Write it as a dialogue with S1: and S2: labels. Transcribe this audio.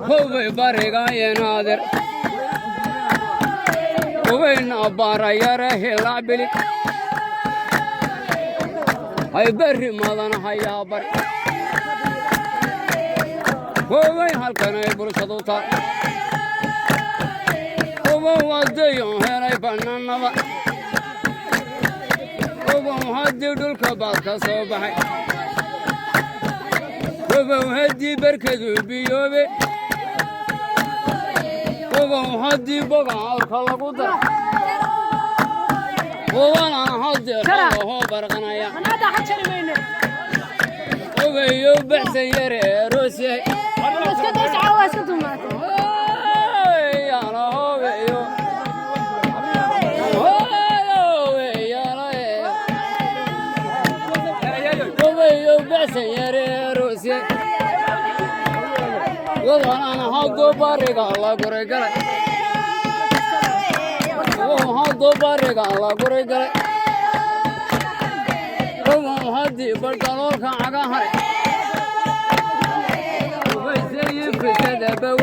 S1: Hubay barigayenaader hubayna baarayare hilaacbilig hay berri madan hayaa bari hubay halkanay bulshadu taal hubow wadayon helay bannaanaba hubow haddii dhulka baad ka soo baxay hubow haddii barkadu biyoobe hubow haddii boga awrka lagu daro hubana haddii xoolahoo barqanaya hubayo baxsan yare aroos yahay. Hadduu bariga la guray galay hubow haddii bardaloolka caga haray hubaysayi fisadaba.